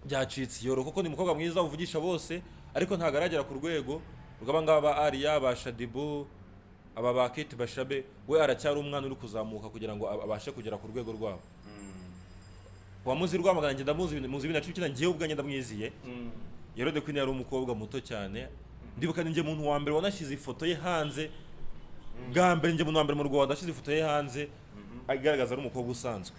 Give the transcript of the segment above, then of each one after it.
Byacitse yoro kuko ni umukobwa mwiza uvugisha bose, ariko ntabwo aragera ku rwego rw'abangaba ba Ariya, ba Shadibu, aba ba Kate Bashabe. We aracyari umwana uri kuzamuka kugira ngo abashe kugera ku rwego rwabo. Wamuzi Rwamagana, njye ndamuzi, muzi 2019, njyewe ubwanjye ndamwiziye. Yellow The Queen yari umukobwa muto cyane. Ndibuka ni njye muntu wa mbere wanashyize ifoto ye hanze bwa mbere, njye muntu wa mbere mu Rwanda washyize ifoto ye hanze agaragaza ari umukobwa usanzwe.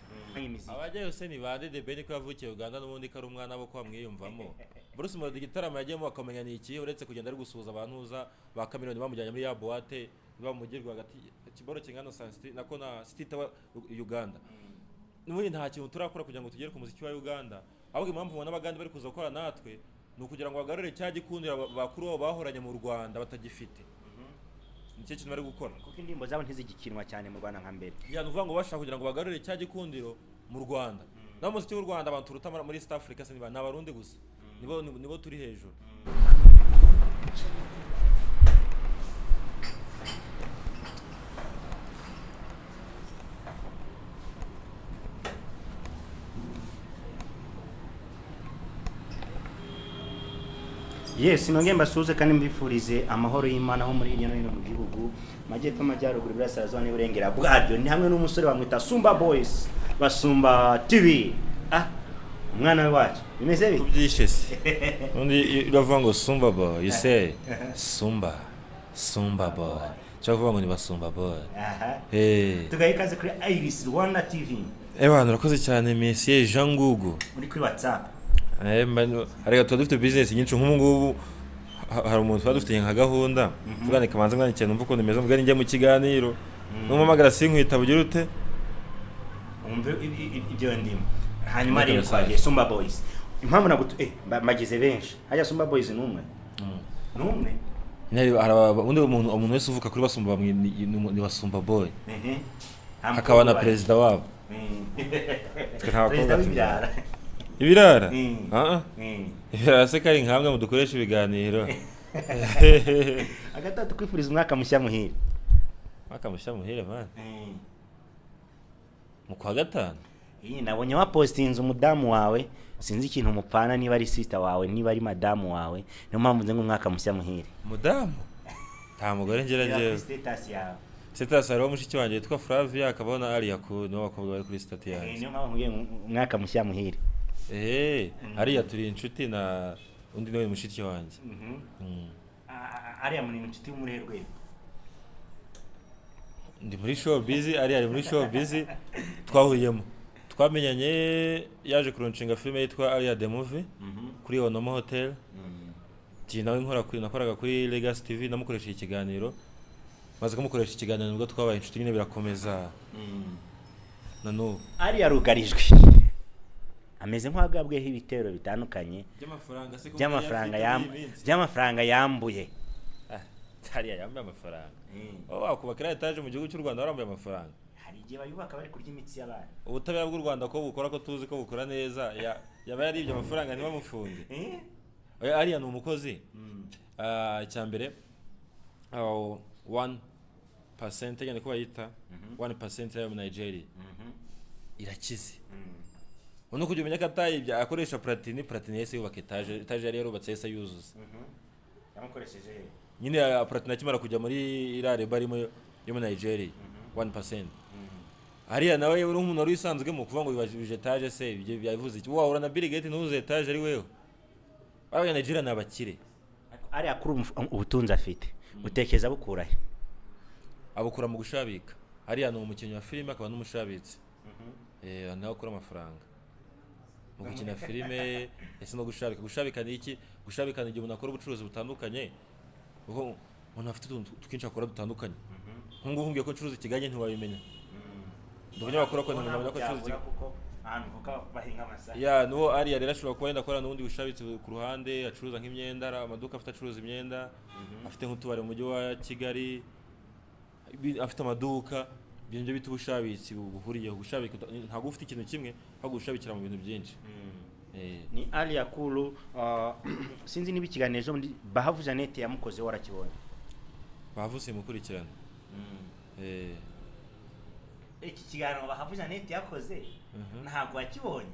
Abajyayo se ni ba Dede Ben ko yavukiye Uganda n'ubundi ko ari umwana bo ko bamwiyumvamo. Bruce Melody igitaramo yagiyemo bakamenya ni iki, uretse kugenda ari gusuhuza abantu uza ba Chameleone bamujyanye muri ya boîte iba mu mujyi rwagati, kiboro kingana na City nako na City Tower Uganda. N'ubundi nta kintu turakora kugira ngo tugere ku muziki wa Uganda, ahubwo impamvu ubona Abagande bari kuza gukora natwe ni ukugira ngo bagarure cya gikundiro bakuru babo bahoranye mu Rwanda batagifite. Nicyo kintu bari gukora. Kuko indirimbo zabo ntizigikinwa cyane mu Rwanda nka mbere. Ya, ni ukuvuga ngo bashaka kugira ngo bagarure cya gikundiro mu Rwanda. Naho umuziki w'u Rwanda, abantu turuta muri East Africa se ni Abarundi gusa, nibo turi hejuru. Yes, nongeye mbasuhuze kandi mbifurize amahoro y'Imana aho muri hirya no hino mu gihugu, amajyepfo, amajyaruguru, iburasirazuba n'iburengera bwaryo. Ni hamwe n'umusore bamwita Sumba Boys, Basumba TV. Ah, umwana we wacu bimeze bite? Kubyishe se undi uravuga ngo Sumba Boy, you say Sumba, Sumba Boy, cyangwa kuvuga ngo ni Basumba Boy. Aha. Eh. Tugaye ikaze kuri Iris Rwanda TV. Ewana, urakoze cyane, Monsieur Jean Ngugu. Muri kuri WhatsApp. Eh, ariko tuba dufite business nyinshi. Nk'ubu ngubu hari umuntu tuba dufite nka gahunda, mvuga kamanza mwandikiye numva ukuntu meze, mvuga njye mu kiganiro numpamagara sinkwitaba ugira ute? Umve ibyo ndimo. Hanyuma rero Message. twagiye Sumba Boys. Impamvu nagutu bagize benshi, hajya Sumba Boys ni umwe, ni umwe. Nyine hari undi muntu, umuntu wese uvuka kuri Basumba ni Basumba Boy. Ehe. Hakaba na perezida wabo. Twe nta bakobwa Perezida tugira. w'ibyara. Ibirara. Mm. Ah, ah. Ibirara se kari nkamwe mu dukoresha ibiganiro? Agatatu, kwifuriza umwaka mushya muhire. Mwaka mushya muhire, man. Mu kwa gatanu. Iyi nabonye wapostinze umudamu wawe, sinzi ikintu mupfana, niba ari sister wawe, niba ari madamu wawe, niyo mpamvu nze ngo umwaka mushya muhire. Mudamu, nta mugore ngira Reba njyewe. kuri status yawe. Status hariho mushiki wanjye witwa Flavia, akabaho na Alia, ku nibo bakobwa bari kuri status yanjye. Niyo mpamvu nkubwiye ngo umwaka mushya muhire. Eh, Alia turi inshuti, na undi niwe mushiki wanjye. Mm. Ariya muri inshuti muri rwego? Ndi muri showbiz, Alia ari muri showbiz, twahuriyemo, twamenyanye yaje kulaunchinga filime yitwa Alia the Movie kuri Onomo Hotel. Njye nawe nkora kuri, nakoraga kuri Legacy TV, namukoresheje ikiganiro. Maze kumukoresha ikiganiro nibwo twabaye inshuti nyine, birakomeza na n'ubu. Ariya rugarijwe, ameze nk'uwagabweho ibitero bitandukanye by'amafaranga se? by'amafaranga yambuye. Hariya yambaye amafaranga. Oh, wakubaka iriya etaje mu gihugu cy'u Rwanda warambuye amafaranga? Hari igihe bayubaka bari kurya imitsi y'abana. Ubutabera bw'u Rwanda ko bukora, ko tuzi ko bukora neza, yaba yaribye amafaranga ntibamufunge? Oya, ariya ni umukozi. Ah, icya mbere, 1% nyine ko bayita 1% y'ayo Nigeria irakize. Ubona kugira umenya ko atayibye, akoresha Platini. Platini yahise yubaka etaje, etaje yari yarubatse yahise yuzuza. Yamukoresheje he? Nyine Platini akimara kujya muri iriya reba arimo yo muri Nigeria 1%, hariya nawe uri umuntu wari usanzwemo kuvuga ngo yubajije etaje se, ibyo byavuze iki? Wahura na Bill Gates ntuzuze etaje ari wewe? Abanya Nigeria ni abakire. Ariya kuri ubutunzi afite, utekereza bukura he? Abukura mu gushabika. Hariya ni umukinnyi wa filime akaba n'umushabitsi. Eh, nawe akura amafaranga mu gukina filime ese no gushabika. Gushabika ni iki? Gushabika ni igihe umuntu akora ubucuruzi butandukanye, kuko umuntu afite utuntu twinshi akora dutandukanye. Nk'ubu ngubu nkubwiye ko ncuruza ikigage ntiwabimenya. Ndi umunyamakuru ariko ntiwamenya ko ncuruza ikigage. Kuko ahantu uvuka bahinga amasaka. Ya, nuwo ariya rero ashobora kuba yenda akora n'ubundi bushabitsi ku ruhande, acuruza nk'imyenda, ari amaduka afite, acuruza imyenda, afite nk'utubari mu mujyi wa Kigali, afite amaduka. Ibyo nibyo bita ubushabitsi buhuriyeho. Gushabika ntabwo ufite ikintu kimwe, ahubwo gushabikira mu bintu byinshi. Eh. Ni Ariya Kuru. Sinzi niba ikiganiro ejo bundi Bahavu Jeannette yamukoze warakibonye. Bavuze mukurikirana. Eh. Iki kiganiro Bahavu Jeannette yakoze ntabwo wakibonye?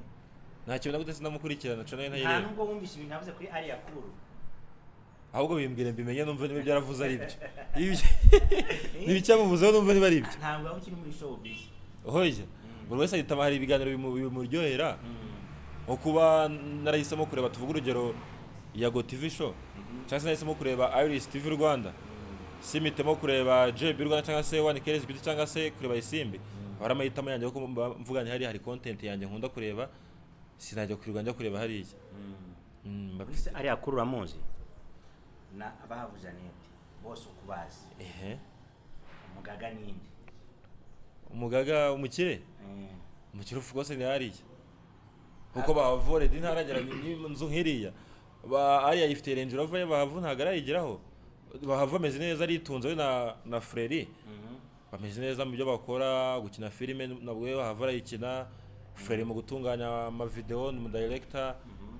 Nta kintu nagute, sinamukurikirana, channel Nta ntayireba. nubwo wumvise ibintu navuze kuri Alliah Cool? Ahubwo bimbwire mbimenye, numve niba ibyo yaravuze ari ibyo. Niba icyamuvuzeho numve niba ari ibyo. Ntabwo waba ukiri muri showbiz. Hoya, buri wese ahitamo, hari ibiganiro bimuryohera, nko kuba narahisemo kureba, tuvuge urugero, Yago TV Show, cyangwa se nahisemo kureba Iris TV Rwanda, simitemo kureba JB Rwanda cyangwa se One Keres Beauty cyangwa se kureba Isimbi. Aba ari amahitamo yanjye, kuko mba mvuga nti hariya hari content yanjye nkunda kureba, sinajya kwirirwa njya kureba hariya. Ese Alliah Cool uramuzi na Bahavu Jeannette bose uko ubazi? Ehe. Umugaga ninde? Umugaga, umukire? Umukire ufu rwose ni hariya, kuko Bahavu already ntaragera n'inzu nk'iriya. Ba ariya yifitiye Range Rover ye, Bahavu ntabwo arayigeraho. Bahavu ameze neza, aritunze, we na Freri bameze neza mu byo bakora, gukina filime nabwo Bahavu arayikina, Freri mu gutunganya amavideo ni umudirector,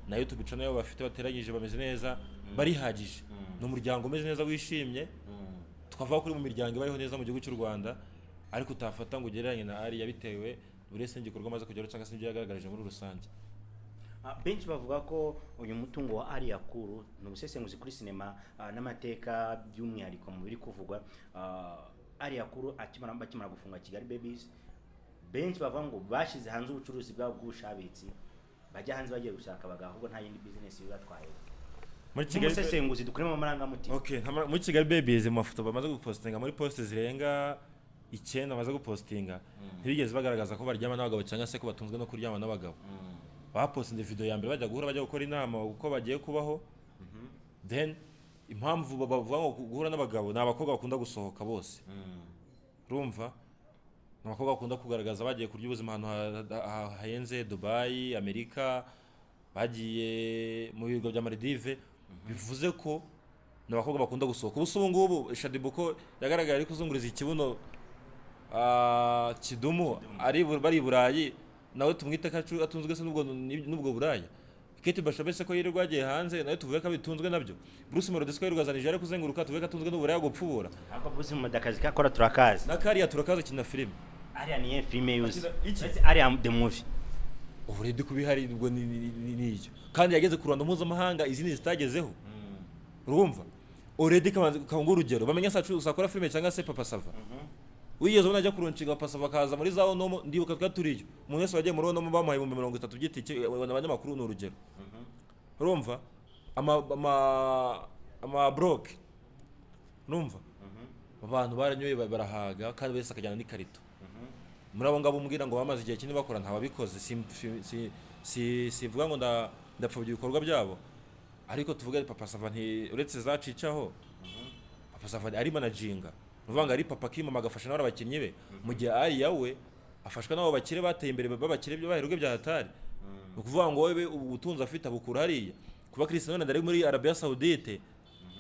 na YouTube channel bafite bateranyije, bameze neza, barihagije, ni umuryango umeze neza wishimye. Twavuga kuri mu miryango ibayeho neza mu gihugu cy'u Rwanda, ariko utafata ngo ugereranye na ariya, bitewe buri wese n'igikorwa amaze kugeraho cyangwa se n'ibyo yagaragaje muri rusange. Benshi bavuga ko uyu mutungo wa Alliah Cool ni ubusesenguzi kuri sinema n'amateka, by'umwihariko mu biri kuvugwa, Alliah Cool akimara bakimara gufunga Kigali Babies, benshi bavuga ngo bashyize hanze ubucuruzi bwabo bw'ubushabitsi, bajya hanze bagiye gushaka abagabo, ahubwo nta yindi business bibatwaye. Muri Kigali Nk'umusesenguzi, dukuremo amarangamutima. Okay, muri Kigali Babies, mu mafoto bamaze gupostinga, muri post zirenga 9 bamaze gupostinga, ntibigeze bagaragaza ko baryama n'abagabo cyangwa se ko batunzwe no kuryama n'abagabo. Bapostinze video ya mbere bajya guhura, bajya gukora inama uko bagiye kubaho. Then impamvu bavuga ngo guhura n'abagabo, ni abakobwa bakunda gusohoka bose, urumva, ni abakobwa bakunda kugaragaza bagiye kurya ubuzima ahantu hahenze, Dubai, Amerika, bagiye mu birwa bya Maldives, bivuze ko ni abakobwa bakunda gusohoka. Ubu se ubu ngubu Shaddyboo ko yagaragaye ari kuzunguriza ikibuno, Kidumu ari bari i Burayi, nawe tumwite ko atunzwe se n'ubwo Buraya? Kate Bashabe se ko yirirwa yagiye hanze, nawe tuvuge ko abitunzwe nabyo? Bruce Melody se ko yirirwa azana ari kuzenguruka, tuvuge ko atunzwe n'uburaya gupfubura? Ariko Bruce mu akazi kakora turakazi. Na kariya turakaza, kina filime. Ariya niye filime yuzi? Akina iki? Uretse Ariya the movie. Uburebye kuba ihari ubwo ni iyo, kandi yageze ku ruhando mpuzamahanga izindi zitagezeho, urumva. Already kabanza kanga urugero bamenya sacu usakora filime cyangwa se Papa Sava, wigeze ubona ajya kulaunchinga Papa Sava akaza muri za Onomo? Ndibuka twari turiyo, umuntu wese wagiye muri Onomo bamuhaye 30,000 by'itike, abanyamakuru ni urugero, urumva, ama broke, urumva, abantu baranyoye barahaga, kandi wese akajyana n'ikarito. Muri abo ngabo umbwira ngo bamaze igihe kinini bakora, ntababikoze. Sivuga ngo ndapfobya ibikorwa byabo, ariko tuvuge Papa Sava, nti uretse zacicaho, Papa Sava ari managinga, ni ukuvuga ngo ari papa kimama agafasha n'abari abakinnyi be, mu gihe ari we afashwa n'abo bakire bateye imbere, b'abakire baherwe bya hatari. Ni ukuvuga ngo wowe ubu butunzi afite abukura hariya. Kuba Cristiano Ronaldo ari muri Arabia Saoudite,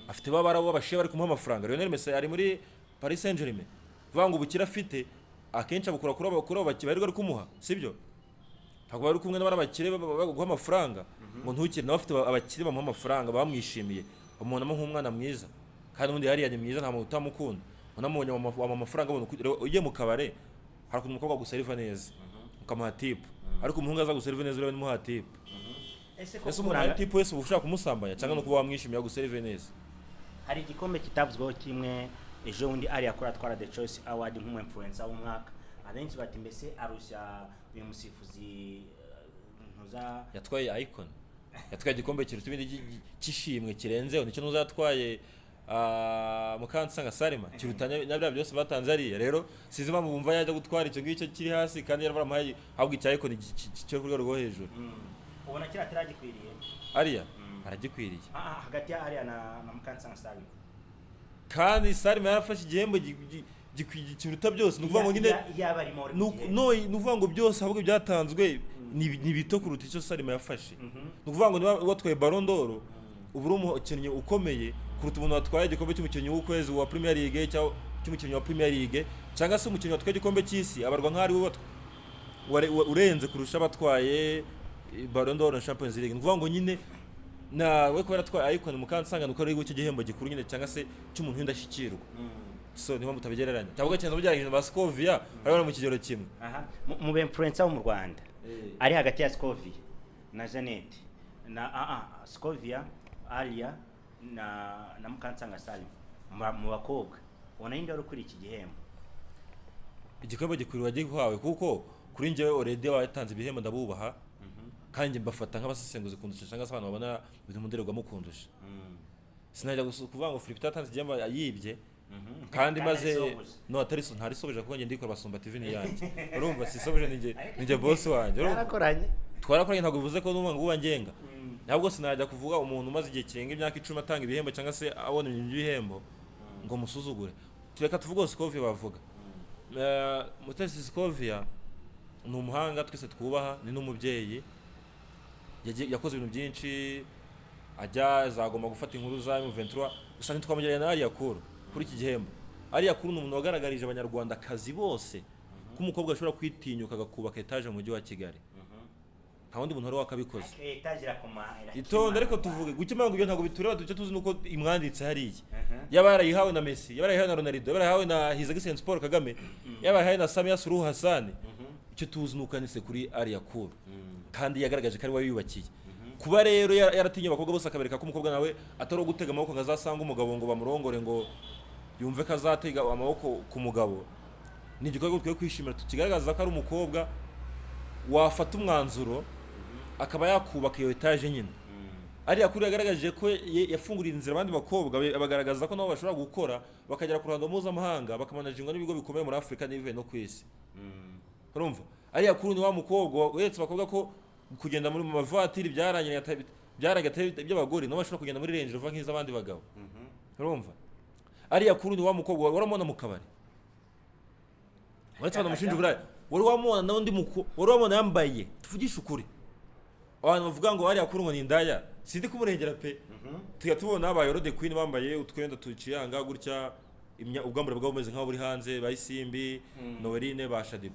afite ba barabo b'abashe bari kumuha amafaranga. Lionel Messi ari muri Paris Saint-Germain. Kuvuga ngo ubukire afite akenshi abukura kuri abo bakire baherwa ari kumuha, sibyo? Ntabwo bari kumwe n'abari abakire baguha amafaranga ngo ntukire, nawe afite abakire bamuha amafaranga, bamwishimiye, bamubonamo nk'umwana mwiza, kandi ubundi hariya ni mwiza, nta muntu utamukunda. Unamubonye wamuha amafaranga, ubona ugiye mu kabare, hari ukuntu umukobwa aguseriva neza ukamuha tip, ariko umuhungu aza guseriva neza urebe nimuha tip. Ese Ese umuntu kuranga ahaye tip wese uba ushaka kumusambanya, cyangwa no kuba wamwishimiye aguserive neza? Hari igikombe kitavuzweho kimwe ejo bundi, Alliah Cool atwara The Choice Award nk'umu influencer w'umwaka. Abenshi bati mbese arushya uyu musifuzi, ntuza Yatwaye icon, yatwaye igikombe kiruta ibindi cy'ishimwe kirenzeho, nicyo ntuzatwaye Mukansanga Salima, kiruta na biriya byose batanze hariya. Rero sinzi impamvu bumva yajya gutwara icyo ngicyo kiri hasi kandi yarabamuhaye ahubwo icya icon cyo ku rwego rwo hejuru. Ubona kiriya ataragikwiriye? Ariya aragikwiriye. Hagati ya Alliah na Mukansanga Salima. Kandi Salima yarafashe igihembo kiruta byose, ni ukuvuga ngo nyine Yaba arimo uri no, ni ukuvuga ngo byose ahubwo byatanzwe ni bito kuruta icyo Salima yafashe. Ni ukuvuga ngo niba watwaye Ballon d'Or, uba uri umukinnyi ukomeye kuruta umuntu watwaye igikombe cy'umukinnyi w'ukwezi wa Premier League cyangwa cy'umukinnyi wa Premier League, cyangwa se umukinnyi watwaye igikombe cy'isi, abarwa nk'aho ari we urenze kurusha abatwaye Ballon d'Or na Champions League. Ni ukuvuga ngo nyine nawe kuba yaratwaye icon Mukansanga, nuko ari icyo gihembo gikuru nyine cyangwa se cy'umuntu w'indashyikirwa. So niyo mpamvu utabigereranya, cyangwa cyane ugereranyije na ba Scovia, bari bari mu kigero kimwe. Aha mu ba influencer bo mu Rwanda, ari hagati ya Scovia na Jeannette na Scovia, Alia na Mukansanga Salim, mu bakobwa ubona ninde wari ukuriye iki gihembo? Igikombe gikwiriye gihawe, kuko kuri njyewe already batanze ibihembo ndabubaha, kandi njye mbafata nk'abasesenguzi kundusha cyangwa se abantu babona ibintu mu ndorerwamo kundusha. Sinajya gusa kuvuga ngo Philip yatanze igihembo yibye kandi maze arisobuja. No, atari so, ntari sobuja, kuko njye ndikora Basumba TV ni yanjye, urumva? Si sobuja, ni njye boss wanjye, urumva? Yarakoranye. Twarakoranye, ntabwo bivuze ko n'ubu ngubu ngenga. Ntabwo sinajya kuvuga umuntu umaze igihe kirenga imyaka 10 atanga ibihembo cyangwa se abona ibintu by'ibihembo ngo musuzugure. Tureka tuvuge Scovia bavuga. Mutesi Scovia ni umuhanga twese twubaha, ni n'umubyeyi. Yakoze ibintu byinshi, ajya zagomba gufata inkuru za M23, gusa ntitwamugereranya na Alliah Cool kuri iki gihembo. Alliah Cool ni umuntu wagaragarije abanyarwandakazi bose ko umukobwa ashobora kwitinyuka agakubaka etaje mu mujyi wa Kigali. Nta wundi muntu wari wakabikoze. Etaje irakoma. Itonde, ariko tuvuge gukemanga ibyo ntabwo bitureba. Duce tuzi nuko imwanditse hariya. Yaba yarayihawe na Messi, yaba yarayihawe na Ronaldo, yaba yarayihawe na His Excellency Paul Kagame, yaba yarayihawe na Samia Suluhu Hassan, icyo tuzi nuko yanditse kuri Alliah Cool, kandi yagaragaje ko ari we wiyubakiye. Kuba rero yaratinye abakobwa bose, akabereka ko umukobwa nawe atari uwo gutega amaboko ngo azasanga umugabo ngo bamurongore, ngo yumve ko azatega amaboko ku mugabo, ni igikorwa dukwiye kwishimira, tukigaragaza ko ari umukobwa wafata umwanzuro akaba yakubaka iyo etaje nyine. Alliah Cool yagaragaje ko yafunguriye inzira abandi bakobwa, bagaragaza ko nabo bashobora gukora bakagera ku ruhando mpuzamahanga, bakamanajingwa n'ibigo bikomeye muri Afurika n'ibivuye no ku isi. Urumva, Alliah Cool ni wa mukobwa weretse abakobwa ko kugenda muri mu mavatiri byarangiye, byarangiye atari iby'abagore, nabo bashobora kugenda muri Range Rover nk'iz'abandi bagabo. Urumva, Alliah Cool ni wa mukobwa waramubona mu kabari, uretse abantu bamushinja uburaya, wari wamubona n'undi wari wamubona yambaye? Tuvugishe ukuri, abantu bavuga ngo Alliah Cool ngo ni indaya, sindi kumurengera pe. Tujya tubona ba Yoro the Queen bambaye utwenda tuciyanga gutya, ubwambure bwabo bumeze nk'aho buri hanze, ba Isimbi, Noeline, ba Shadiba.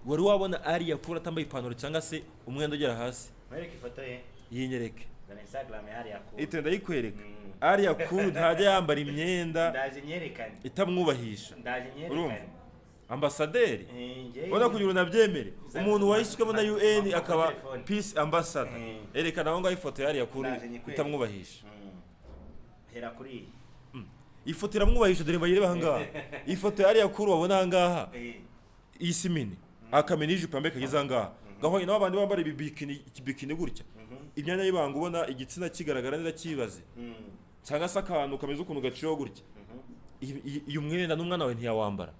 Wari wabona Alliah Cool atambaye ipantaro cyangwa se umwenda ugera hasi? Mwereke ifoto ye. Yinyereke. Zana Instagram ya Alliah Cool. Ite ndayikwereka. Alliah Cool ntajya yambara imyenda Ndaje nyerekane. itamwubahisha. Ndaje Urumva? nyerekane. Ambasaderi Njye ubona kugira unabyemere, umuntu wahiswemo na UN akaba telefone. peace ambassador. Erekana aho ngaho ifoto ya Alliah Cool Ndaje nyikwereke. itamwubahisha. Hera kuri iyi. Ifoto iramwubahisha, dore bayireba aha ngaha. Ifoto ya Alliah Cool wabona aha ngaha, iyi si mini, akamena ijipo yambaye kageze aha ngaha, gahwanye n'abo bandi bambara ibi bikini, ikibikini gutya, imyanya y'ibanga ubona igitsina kigaragara neza kibaze, cyangwa se akantu kameze ukuntu gaciyeho gutya. Uyu mwenda n'umwana wawe ntiyawambara.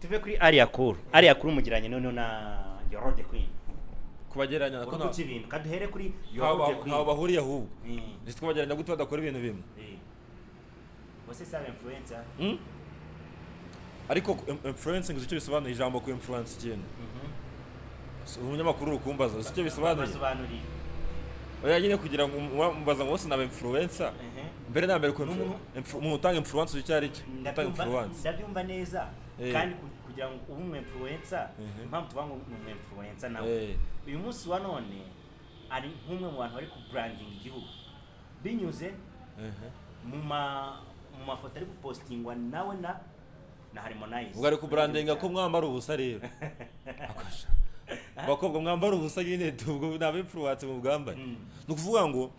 Tuve kuri Alliah Cool. Alliah Cool umugiranye noneho na Yoro the Queen. Kubagereranya ko Uri guca ibintu, kaduhere kuri Yoro the Queen. Ntaho bahuriye ahubwo. Ese twabagereranya gute badakora ibintu bimwe? Bose saba influencer. Ariko influencing, uzi icyo bisobanuye, ijambo ku influence ikintu? Si umunyamakuru uri kumbaza, uzi icyo bisobanuye? Basobanuriye. Oya nyine, kugira ngo mubaza ngo bose ni aba influencer. Mbere na mbere, umuntu utanga influence, uzi icyo ari cyo? Utanga influence. Ndabyumva neza. Kandi kugira ngo ube umu influencer, impamvu tuvuga ngo ni umu influencer nawe, uyu munsi wa none ari nk'umwe mu bantu bari ku branding igihugu binyuze mu mafoto ari gupostingwa nawe na Harmonize. Ubwo ari kubrandinga ko mwambara ubusa rero. Akasha. Abakobwa mwambara ubusa nyine, ubwo ni aba influence mu bwambare. Ni ukuvuga ngo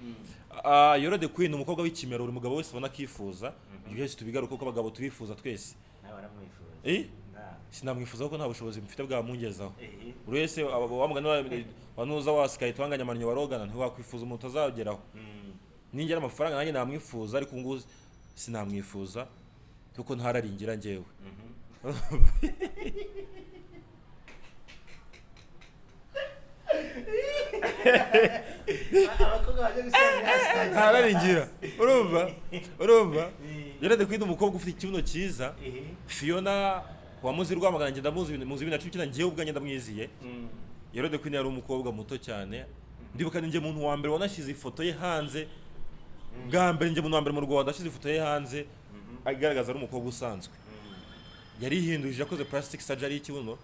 Yoro the Queen ni umukobwa w'ikimero buri mugabo wese ubona akifuza. Ibyo byose tubigaruka kuko abagabo turifuza twese. Nawe aramwifuza. Eh? Nta. Sinamwifuza kuko nta bushobozi mfite bwamungezaho. Buri wese wa mugani wa nuza wa Sky twanganya amannyo barogana, ntiwakwifuza umuntu utazageraho. Ningera amafaranga nanjye namwifuza, ariko ubu ngubu sinamwifuza kuko ntararingira njyewe. Abakobwa baje gusanga Ntararingira, urumva? Yoro the Queen ni umukobwa ufite ikibuno cyiza. Fiona wamuzi Rwamagana, njye ndamuzi muzi 2019, njyewe ubwanjye ndamwiziye. Yoro the Queen yari umukobwa muto cyane. Ndibuka ni njye muntu wa mbere wanashyize ifoto ye hanze bwa mbere, njye muntu wa mbere mu Rwanda ashyize ifoto ye hanze agaragaza ari umukobwa usanzwe. Yarihindurije, yakoze plastic surgery y'ikibuno,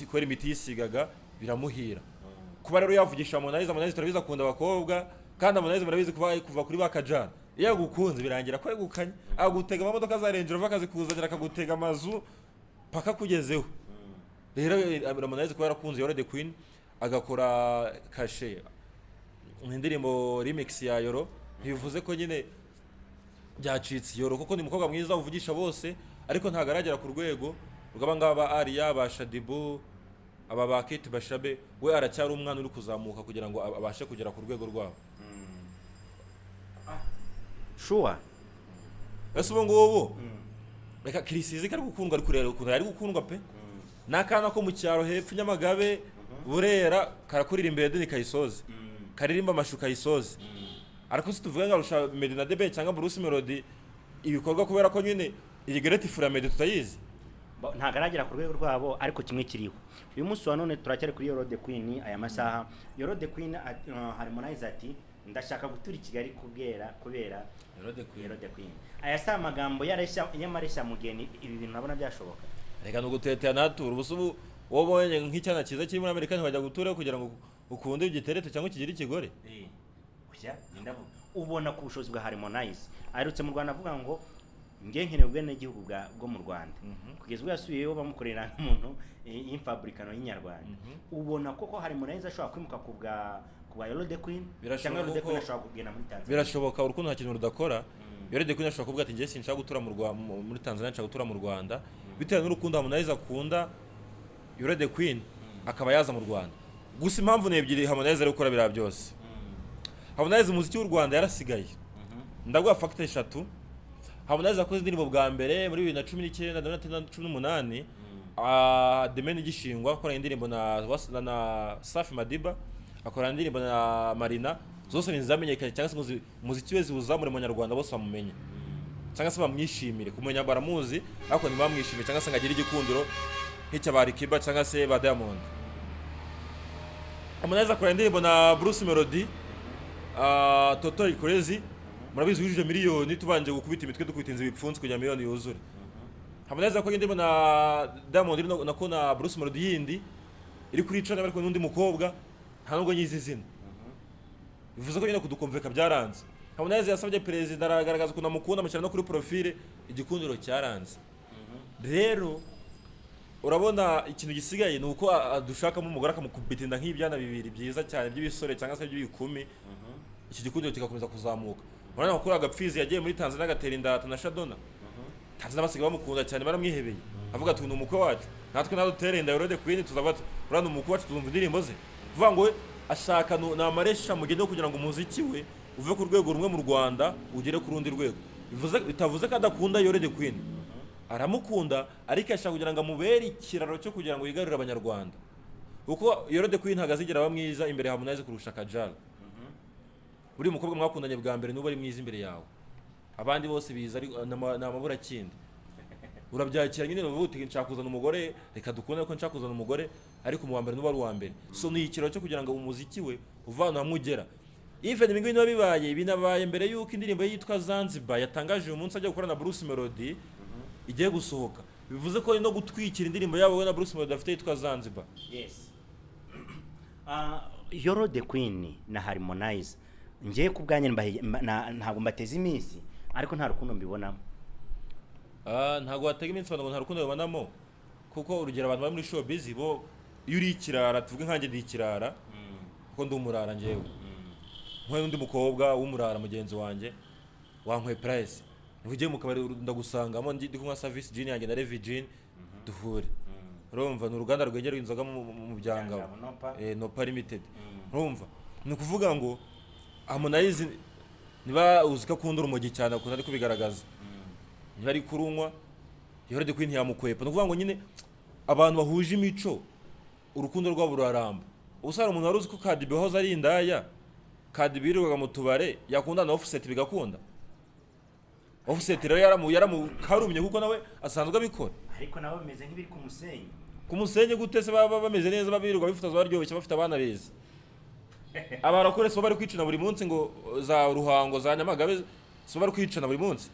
kubera imiti yisigaga biramuhira. Kuba rero yavugisha Harmonize, Harmonize turabizi akunda abakobwa, kandi Harmonize murabizi kuva kuri ba Kajana, iyo agukunze birangira kwegukanye, agutega amamodoka za Range Rover akazikuzanira, akagutega amazu paka kugezeho. Rero Harmonize kuba yarakunze Yoro the Queen, agakora kashe indirimbo remix ya Yoro, ntibivuze ko nyine byacitse. Yoro kuko ni umukobwa mwiza uvugisha bose, ariko ntabwo aragera ku rwego rw'abangaba ba Ariya, ba Shaddyboo, aba ba Kate Bashabe. We aracyari umwana uri kuzamuka kugira ngo abashe kugera ku rwego rwabo. Sure. Ese ubu ngubu reka Chriss Eazy kari gukundwa, ari kureba ukuntu ari gukundwa pe, ni akana ko mu cyaro hepfo Nyamagabe, Burera, karakuririmba Edeni Kayisoze, karirimba amashu Kayisoze, ariko si tuvuge ngo arusha Meddy na The Ben cyangwa Bruce Melody ibikorwa, kubera ko nyine iyi Great Fura Meddy tutayizi. Ntabwo aragera ku rwego rwabo, ariko kimwe kiriho uyu munsi wa none, turacyari kuri Yoro the Queen. Aya masaha Yoro the Queen Harmonize ati: "Ndashaka gutura i Kigali kubera Yoro the Queen. Yoro the Queen." Aya si amagambo yareshya inyamareshya mugeni? Ibi bintu nabona byashoboka? Reka ni ugutetera natura ubu se. Ubu wowe ubonye nk'icyana cyiza kiri muri Amerika, ntiwajya gutura kugira ngo ukunde ugiterete cyangwa ukigire ikigore? Oya, njye ndavuga ubona ku bushobozi bwa Harmonize aherutse mu Rwanda avuga ngo: "Nge nkeneye ubwenegihugu bwo mu Rwanda." Kugeza ubwo yasubiyeyo bamukorera nk'umuntu y'imfaburikano y'inyarwanda. Ubona koko Harmonize ashobora kwimuka ku bwa Yoro the Queen, Birashoboka. cyangwa Yoro the Kuko Queen ashobora kugenda muri Tanzania? Birashoboka, urukundo nta kintu rudakora. Yoro the Queen ashobora kuvuga ati: "Njye sinshaka gutura muri Tanzania, nshaka gutura mu Rwanda." Bitewe n'urukundo Harmonize akunda Yoro the Queen, akaba yaza mu Rwanda. Gusa impamvu ni ebyiri Harmonize ari gukora biriya byose. Harmonize umuziki w'u Rwanda yarasigaye. Ndaguha facts eshatu. Harmonize yakoze indirimbo bwa mbere muri 2019 na 18, The Mane igishingwa, akoranye indirimbo na Safi Madiba, akorana indirimbo na Marina, zose ntizamenyekanye cyangwa se ngo umuziki we ziwuzamure mu Banyarwanda bose bamumenye cyangwa se bamwishimire. Kumenya baramuzi, ariko ntibamwishimire cyangwa se ngo agire igikundiro nk'icya ba Alikiba cyangwa se ba Diamond. Harmonize akora indirimbo na Bruce Melody, Toto Ikorezi, murabizi, yujuje miliyoni tubanje gukubita imitwe, dukubita inzu ibipfunsi kugira miliyoni yuzure. Harmonize akora indirimbo na Diamond nako na Bruce Melody yindi iri kuri channel, bari kumwe n'undi mukobwa nta nubwo nyizi izina. Bivuze ko nyine kudukomveka byaranze. Harmonize yasabye perezida, aragaragaza ukuntu amukunda, amushyira no kuri profile, igikundiro cyaranze. Rero urabona ikintu gisigaye ni uko adushakamo umugore, akamukubita inda nk'ibyana bibiri byiza cyane by'ibisore cyangwa se by'ibikumi, iki gikundiro kigakomeza kuzamuka. Urabona ko kuri agapfizi yagiye muri Tanzania agatera inda Tanasha Donna, Tanzania basigaye bamukunda cyane, baramwihebeye, avuga ati: "Uyu ni umukwe wacu." Natwe nadutere inda Yoro the Queen, tuzavuga ati: "Uriya ni umukwe wacu, tuzumva indirimbo ze." Kuvuga ngo we ashaka ni amaresha mugende kugira ngo umuziki we uve ku rwego rumwe mu Rwanda ugere ku rundi rwego. Bivuze bitavuze ko adakunda Yoro the Queen, aramukunda, ariko ashaka kugira ngo amubere ikiraro cyo kugira ngo yigarurire Abanyarwanda, kuko Yoro the Queen ntabwo azigera aba mwiza imbere ya Harmonize kurusha Kajala. Buriya umukobwa mwakundanye bwa mbere nuba ari mwiza imbere yawe, abandi bose biza ari ni amaburakindi. Urabyakira nyine, uvuga uti: "Nshaka kuzana umugore, reka dukunde ko nshaka kuzana umugore," ariko mu wa mbere nuba ari uwa mbere. So ni ikiraro cyo kugira ngo umuziki we uve ahantu hamwe ugera. Even ibi ngibi niba bibaye, binabaye mbere y'uko indirimbo ye yitwa Zanzibar yatangaje uyu munsi ajya gukora na Bruce Melody igiye gusohoka. Bivuze ko no gutwikira indirimbo yabo we na Bruce Melody afite yitwa Zanzibar. Yes. Yoro the Queen na Harmonize, ngiye ku bwanjye ntabwo mbateze iminsi, ariko nta rukundo mbibonamo. Ntabwo watega iminsi abantu ngo nta rukundo babonamo, kuko urugero abantu bari muri showbiz bo, iyo uri ikirara, tuvuge nkanjye ndi ikirara kuko ndi umurara, njyewe nk'uyu undi mukobwa w'umurara mugenzi wanjye wankwe price, niba ugiye mu kabari ndagusangamo ndi kunywa service gin yanjye na Levi gin, duhure. Urumva ni uruganda rwegereye inzoga mu Byangabo. Byangabo, Nopa. Nopa Limited. Urumva ni ukuvuga ngo Harmonize niba uzi ko akunda urumogi cyane, akunda ari kubigaragaza, niba ari kurunywa, Yoro the Queen ntiyamukwepa. Ni ukuvuga ngo nyine abantu bahuje imico urukundo rwabo ruraramba. Ubusa hari umuntu wari uzi ko Cardi B wahoze ari indaya, Cardi B yirirwaga mu tubare, yakundana na Offset bigakunda? Offset rero yaramukarumye kuko nawe asanzwe abikora. Ariko nabo bimeze nk'ibiri ku musenyi. Ku musenyi gute se? Baba bameze neza, babirirwa bifotoza, baryoshye, bafite abana beza. Abarakore si bo bari kwicana buri munsi ngo za Ruhango, za Nyamagabe, si bo bari kwicana buri munsi?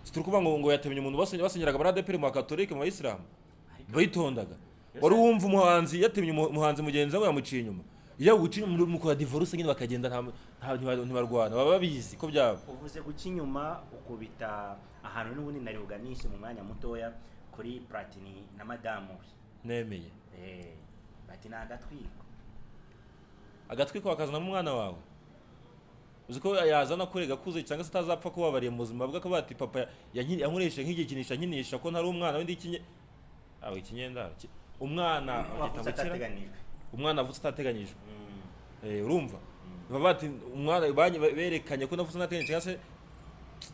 Si turi kuvuga ngo yatemye umuntu, basenyeraga muri ADEPR, mu Bakatolike, mu Bayisilamu bitondaga. Wari wumva umuhanzi yatemye umuhanzi mugenzi we yamuciye inyuma? Iyo guca inyuma mukora divorce nyine bakagenda, ntibarwana, baba babizi ko byaba. Uvuze guca inyuma, ukubita ahantu n'ubundi nari buganishe mu mwanya mutoya, kuri Platini na madamu we. Nemeye. Bati ni agatwiko. Agatwiko wakazanamo umwana wawe, uzi ko yazana kurega akuze cyangwa se atazapfa kubabariye mu buzima bwe, akavuga ati papa yankoresheje nk'igikinisha, nkinisha ko ntari umwana w'indi ikinye aho ikinyendaro umwana wavutse bagita gukira. Atateganijwe. Umwana avutse atateganyijwe. Urumva baba bati umwana berekanye ko navutse ntateganyijwe cyangwa se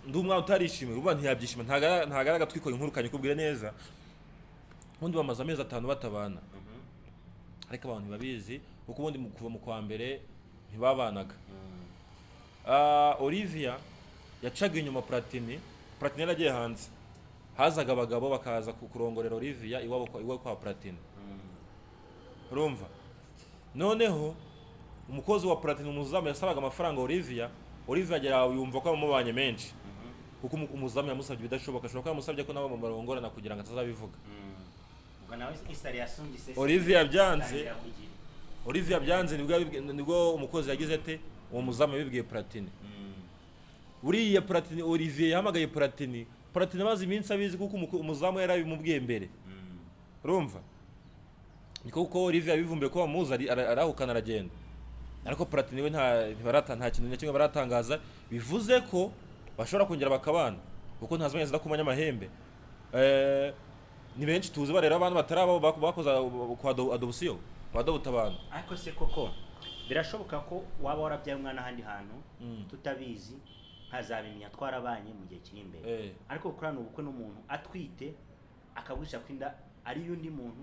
ndi umwana utarishimiwe, urumva ntiyabyishima. Ntago ari agatwiko. Inkuru kanyikubwire neza, ubundi bamaze amezi 5 batabana, ariko abantu ntibabizi kuko ubundi kuva mu kwa mbere ntibabanaga. Olivia yacaga inyuma Platini. Platini yaragiye hanze, hazaga abagabo bakaza kurongorera Olivia iwabo iwe kwa Platini. Urumva, noneho umukozi wa Platini, umuzamu, yasabaga amafaranga Olivia. Olivia agera yumva ko yamubanye menshi, kuko umuzamu yamusabye ibidashoboka. Ashobora kuba yamusabye ko nabo barongorana kugira ngo atazabivuga. Ubwo nawe isari yasungise. Olivia byanze. Atangira kugira. Olivia byanze, nibwo umukozi yagize ate, uwo muzamu yabibwiye Platini. Buriya Platini, Olivier yahamagaye Platini. Platini amaze iminsi abizi kuko umuzamu yari abimubwiye mbere. Urumva niko kuko Olivier yabivumbuye ko bamuzi, arahukana aragenda, ariko Platini we nta kintu na kimwe baratangaza. Bivuze ko bashobora kongera bakabana, kuko ntazimenya zidakomanya amahembe. Ni benshi tuzi barera abantu batari abo bakoze kwa adoption, badobota abantu. Ariko se koko birashoboka ko waba warabyaye umwana ahandi hantu tutabizi, nkazabimenya twarabanye mu gihe kiri imbere? Ariko gukorana ubukwe n'umuntu atwite, akaguhisha ko inda ari iy'undi muntu,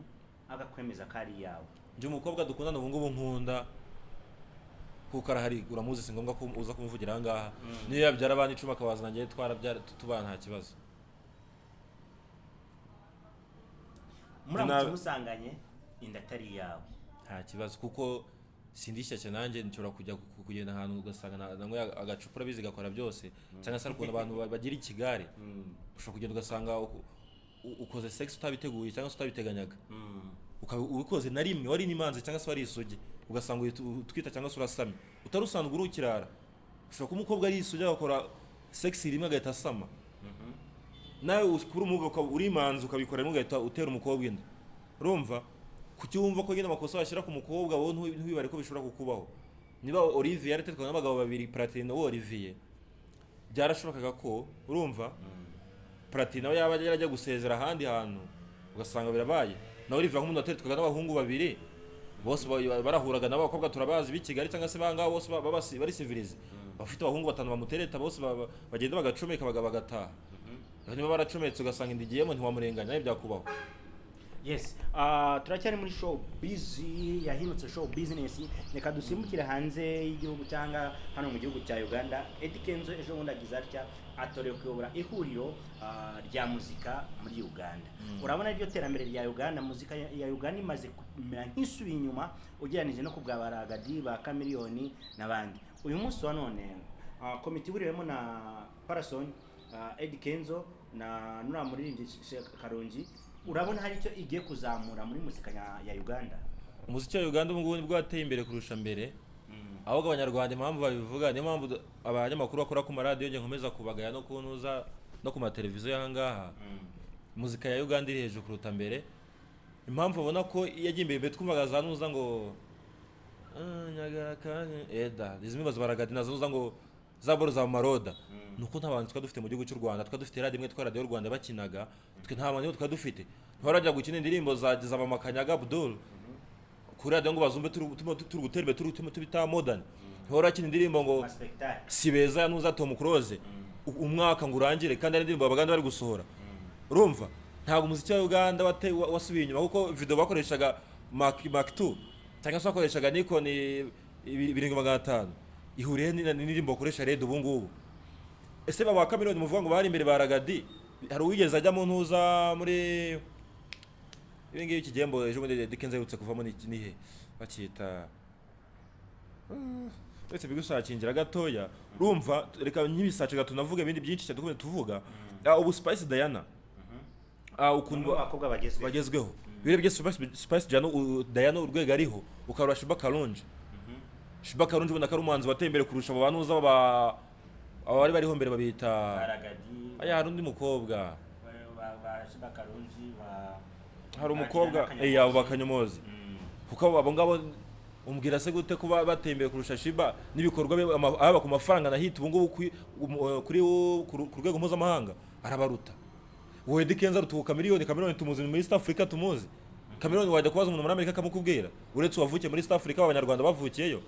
akakwemeza ko ari iyawe? Njye umukobwa dukundana ubu ngubu nkunda, kuko arahari uramuzi, si ngombwa ko uza kumuvugira aha ngaha. Niyo yabyara abana 10 akabazana, njyewe twarabyara tubana nta kibazo. Muramutse musanganye inda atari iyawe? Nta kibazo, kuko sindi shyashya nanjye nshobora kujya kugenda ahantu ugasanga nanyweye agacupa, urabizi, gakora byose, cyangwa se hari ukuntu abantu bagira ikigare. Ushobora kugenda ugasanga ukoze sex utabiteguye cyangwa se utabiteganyaga, ukaba ubikoze na rimwe wari n'imanzi cyangwa se wari isugi, ugasanga uhita utwita cyangwa se urasamye utari usanzwe uri ukirara. Ushobora kuba umukobwa ari isugi agakora sex rimwe agahita asama, nawe ukura umuga ukaba uri imanzi ukabikora rimwe ugahita utera umukobwa inda. Urumva kuki wumva ko nyine amakosa washyira ku mukobwa wowe ntiwibare ko bishobora kukubaho? Niba Olivier yaratetwaga n'abagabo babiri, Platini wowe Olivier, byarashobokaga ko, urumva, Platini nawe yaba yarajya gusezera ahandi hantu ugasanga birabaye. Na Olivier nk'umuntu watetwaga n'abahungu babiri bose barahuraga n'abakobwa, turabazi b'i Kigali cyangwa se bangaha bose bari civilize, bafite abahungu batanu bamutereta bose, bagenda bagacomeka bagataha. Niba baracometse ugasanga inda igiyemo, ntiwamurenganya, nawe byakubaho. Yes, turacyari muri show biz yahindutse show business. Reka dusimbukire hanze y'igihugu cyangwa hano mu gihugu cya Uganda. Eddy Kenzo ejo bundi agize atya atorewe kuyobora ihuriro rya muzika muri Uganda. Urabona iryo terambere rya Uganda, muzika ya Uganda imaze kumera nk'isubiye inyuma ugereranije no ku bwa Baragadi ba Chameleone n'abandi. Uyu munsi wa none komite ihuriwemo na Parason, Eddy Kenzo na nuriya muririmbyi Karungi, urabona hari icyo igiye kuzamura muri muzika ya Uganda? Umuziki wa Uganda ubu ngubu nibwo wateye imbere kurusha mbere. Ahubwo abanyarwanda impamvu babivuga, niyo mpamvu abanyamakuru bakora ku maradiyo njye nkomeza kubagaya no kuntuza no ku mateleviziyo y'aha ngaha. Muzika ya Uganda iri hejuru kuruta mbere. Impamvu babona ko iyo yagiye imbere, mbere twumvaga za nuza ngo "Ah, nyagara kanye eda", izi mibazo baragadi na nuza ngo za boro za maroda, nuko nta bantu twari dufite mu gihugu cy'u Rwanda. Twari dufite radiyo imwe, twari radiyo Rwanda bakinaga, twe nta bantu twari dufite. Ntiwarajya gukina indirimbo za Mama Kanyaga Abdul kuri radiyo ngo bazumve turi gutera imbere, turi tubita modern. Ntiwari indirimbo ngo Ama spectacle. Si beza ya nuza Tom Close umwaka ngo urangire, kandi ari indirimbo abaganda bari gusohora. Urumva ntabwo umuziki wa Uganda wasubiye inyuma, kuko video bakoreshaga Mark 2 cyangwa se bakoreshaga Nikon 7500 ihuriye n'indirimbo bakoresha Red ubu ngubu. Ese baba Chameleone muvuga ngo bari imbere ba Ragadi, hari uwigeze ajya mu ntuza muri ibi ngibi? Iki gihembo ejo bundi Eddy Kenzo aherutse kuvamo ni nihe bakita? Uretse bigusakingira gatoya, urumva reka nkibisace gato navuga ibindi byinshi cyane dukomeze tuvuga. Ubu Spice Diana, ukuntu Bamwe mu bakobwa bagezweho. Bagezweho. Iyo urebye Spice Diana, Diana urwego ariho, ukareba Sheebah Karungi. Sheebah Karungi ubona ko ari umuhanzi wateye imbere kurusha abo bantu uza aba bari bariho mbere babita Baragadi. Aya, hari undi mukobwa. Ba Sheebah Karungi ba Hari umukobwa Ba abo bakanyomozi, kuko abo ngabo Umbwira se gute kuba bateye imbere kurusha Sheebah n'ibikorwa bye, haba ku mafaranga na hit ubu ngubu ku rwego mpuzamahanga arabaruta. Wowe Eddy Kenzo arutuka Chameleone. Chameleone tumuzi muri East Africa, tumuzi Chameleone, wajya kubaza umuntu muri Amerika akamukubwira, uretse uwavukiye muri East Africa, abanyarwanda bavukiyeyo.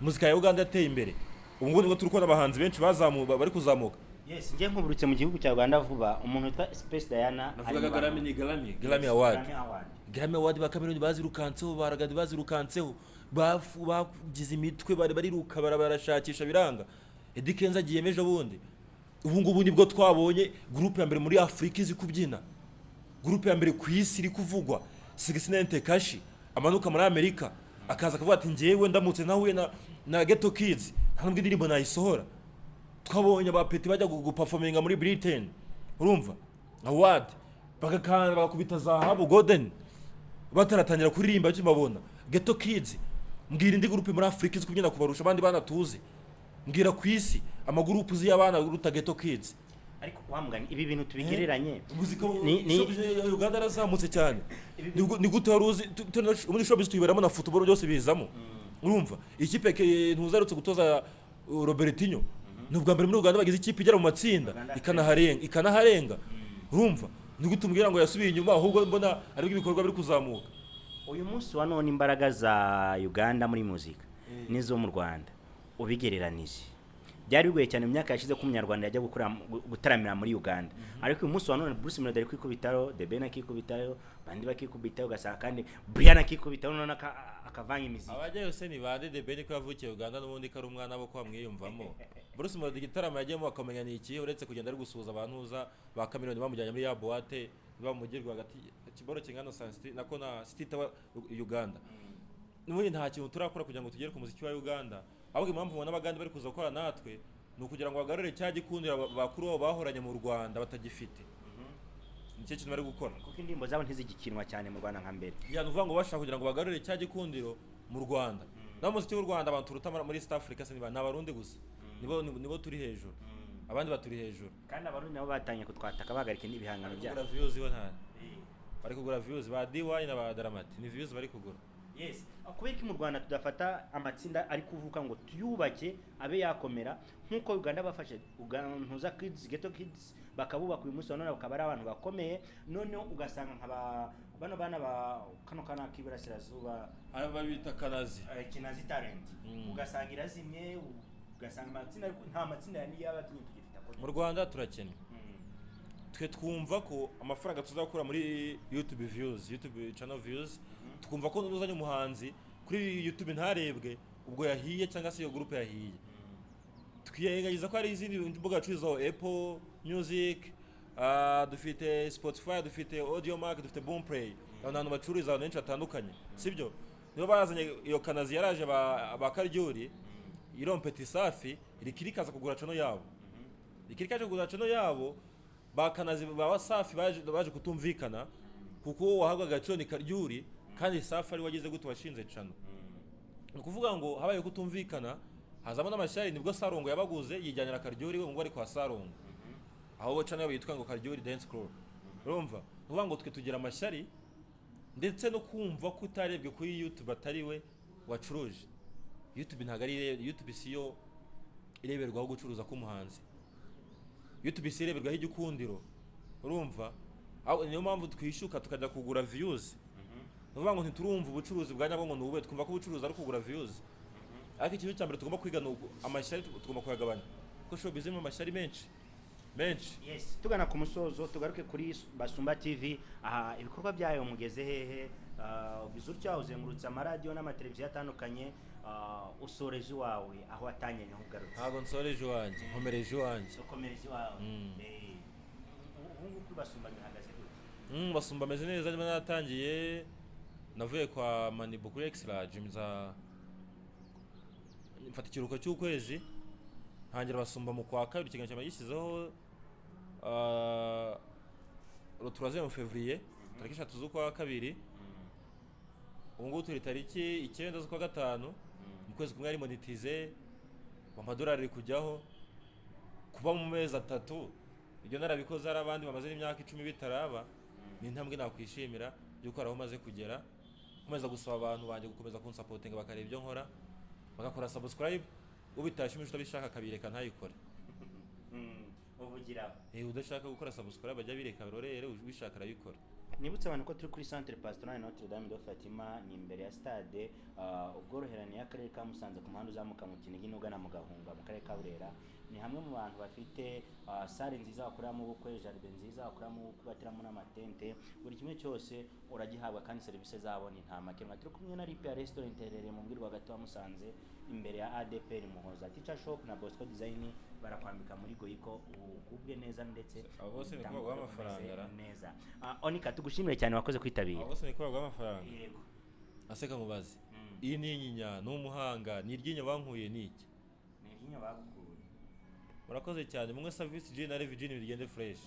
Muzika ya Uganda yateye imbere, ubu ngubu nibwo turi kubona abahanzi benshi bari kuzamuka. Yes, njye nkuburutse mu gihugu cya Uganda vuba, umuntu witwa Space Diana ari Navugaga mu Grammy, bantu. ni Grammy, Grammy Award. Grammy Award. Grammy Award ba Chameleone bazirukanseho, baragadi bazirukanseho, bagize imitwe, bari bariruka, barashakisha biranga. Eddy Kenzo agiye ejo bundi. Ubu ngubu nibwo twabonye groupe ya mbere muri Afurika izi kubyina, groupe ya mbere ku isi iri kuvugwa, 69 Tekashi, amanuka muri Amerika akaza akavuga ati: "Njyewe ndamutse nahuye na Ghetto Kids, nta nubwo indirimbo nayisohora." Twabonye abapeti bajya guperforminga muri Britain, urumva, award bagakanda, bagakubita zahabu, golden, bataratangira kuririmba bakibabona Ghetto Kids. Mbwira indi groupe muri Afurika izi kubyina kubarusha abandi bana tuzi. Mbwira ku isi amagurupe uzi y'abana uruta Ghetto Kids. Ariko wa mugani, ibi bintu tubigereranye. Muzika Ni showbiz ya Uganda yarazamutse cyane. Ni gute wari uzi muri showbiz tuyiberamo na football, byose bizamo. Urumva ikipe ntuzarutse gutoza, Robertinho, ni ubwa mbere muri Uganda bagize ikipe igera mu matsinda Uganda. ikanaharenga. Urumva ni gute umbwira ngo yasubiye inyuma, ahubwo mbona aribwo ibikorwa biri kuzamuka? Uyu munsi wa none, imbaraga za Uganda muri muzika n'izo mu Rwanda ubigereranije, byari bigoye cyane mu myaka yashize ko umunyarwanda yajya gutaramira muri Uganda, ariko uyu munsi wa none Bruce Melody ari kwikubitaho, The Ben akikubitaho, bandi bakikubitaho, ugasanga kandi Brian akikubitaho, none akavanga imiziki. Abajyayo se ni bande? The Ben ko yavukiye Uganda n'ubundi, ko ari umwana bo ko bamwiyumvamo. Bruce Melody igitaramo yagiyemo bakamenya ni ikihe, uretse kugenda ari gusuhuza abantu uza ba Chameleone bamujyanye muri ya boîte iba mu mujyi rwagati, ikiboro kingana na City, nako na City Tower Uganda. N'ubundi nta kintu turakora kugira ngo tugere ku muziki wa Uganda. Ahubwo impamvu ubona abagande bari kuza gukora natwe ni ukugira ngo bagarure cya gikundiro bakuru babo bahoranye mu Rwanda batagifite. Nicyo kintu bari gukora. Kuko indirimbo zabo ntizigikinwa cyane mu Rwanda nka mbere. Ya, ni ukuvuga ngo bashaka kugira ngo bagarure cya gikundiro mu Rwanda. Naho umuziki w'u Rwanda, abantu turuta muri East Africa se ni Abarundi gusa, nibo turi hejuru, abandi baturi hejuru. Kandi Abarundi nabo batangiye kutwataka, bahagarika n'ibihangano Kugura byabo. views bo nta bari kugura views, ba DY na ba Dramati ni views bari kugura. Yes, kubera ko mu Rwanda tudafata amatsinda ari kuvuka ngo tuyubake abe yakomera nk'uko Uganda bafashe Ntuza Kids, Ghetto Kids, bakabubaka, uyu munsi wa none bakaba ari abantu bakomeye, noneho ugasanga nka bano bana ba kano kana k'iburasirazuba? Aba babita Kanazi. Kinazi Talent. Ugasanga irazimye, ugasanga amatsinda, ariko nta matsinda ya y'ababyinnyi tugifite akomeye. Mu Rwanda turakennye. Twe twumva ko amafaranga tuzakura muri YouTube views, YouTube channel views, twumva ko nuzanye umuhanzi kuri YouTube ntarebwe, ubwo yahiye cyangwa se iyo groupe yahiye. Twirengagiza ko hari izindi mbuga bacururizaho, Apple Music, dufite Spotify, dufite Audiomack, dufite Boomplay, aho hantu bacururiza abantu benshi batandukanye, sibyo? Nibo bazanye iyo Kanazi, yaraje ba Karyuri irompeti safi irikirikaza kugura channel yabo, ikirikaje kugura channel yabo. Ba Kanazi ba Wasafi baje kutumvikana, kuko wahabwaga agaciro ni Karyuri, kandi Safi ari wagize gute, washinze channel. Ni ukuvuga ngo habaye kutumvikana, hazamo n'amashyari. Nibwo Sarongo yabaguze, yijyanira Karyuri we ngo ari kwa Sarongo, aho channel yabo yitwa ngo Karyuri Dance Club. Urumva, ni ukuvuga ngo twe tugira amashyari, ndetse no kumva ko utarebwe kuri YouTube atari we wacuruje. YouTube ntabwo ari YouTube, si yo ireberwaho gucuruza k'umuhanzi. YouTube si ireberwaho igikundiro. Urumva, niyo mpamvu twishyuka tukajya kugura views. Ni ukuvuga ngo ntiturumva ubucuruzi bwa nyabwo ngo ni ubube, twumva ko ubucuruzi ari ukugura views. Ariko ikintu cya mbere tugomba kwiga ni amashyari tugomba kuyagabanya, kuko showbiz irimo amashyari menshi menshi. Yes, tugana ku musozo, tugaruke kuri Basumba TV. Aha ibikorwa byayo mugeze hehe? Ugize utya uzengurutse amaradiyo n'amateleviziyo atandukanye, usoreje iwawe, aho watangiye niho ugarutse. Ntabwo nsoreje iwanjye, nkomereje iwanjye. Ukomereje iwawe. Ubu ngubu kuri Basumba bihagaze gute? Basumba ameze neza. Niba natangiye, navuye kwa Manibu kuri X-Large, nza mfata ikiruhuko cy'ukwezi, ntangira Basumba mu kwa kabiri. Ikiganiro cyane gishyizeho le 3 février, tariki 3 z'ukwa kabiri. Ubu ngubu turi tariki 9 z'ukwa gatanu. Mu kwezi kumwe ari monetize, amadolari ari kujyaho. Kuba mu mezi 3 ibyo narabikoze, hari abandi bamaze n'imyaka 10 bitaraba, ni intambwe nakwishimira y'uko hari aho umaze kugera. Nkomeza gusaba abantu banjye gukomeza kunsupportinga, bakareba ibyo nkora, bagakora subscribe. Ubitashimije, utabishaka, akabireka ntayikore. Uvugira. Udashaka gukora subscribe ajya abireka rorere, ubishaka arayikora. Nibutse abantu ko turi kuri Centre Pastoral Notre Dame de Fatima, ni imbere ya stade ubworoherane y'akarere ka Musanze, ku muhanda uzamuka mu Kinigi n'ugana mu Gahunga mu karere ka Burera. Ni hamwe mu bantu bafite salle nziza bakoreramo ubukwe, jardin nziza bakoreramo ubukwe, bateramo n'amatente, buri kimwe cyose uragihabwa kandi serivisi zabo ni nta makemwa. Turi kumwe na Ripia Restaurant, iherereye mu mujyi rwagati wa Musanze imbere ya ADPR Muhoza. Teacher Shop na Bosco Design barakwambika muri Goico ugubwe neza ndetse Abo bose ni ko baguha amafaranga, ra? neza. Onika, tugushimire cyane, wakoze kwitabira. Abo bose ni ko baguha amafaranga. Yego. Aseka mubaze. Iyi ni inyinya, ni umuhanga, ni iryinyo bankuye, ni iki? Ni iryinyo bagukuye. Murakoze cyane, mumwe service gin na Rev Gin bigende fresh.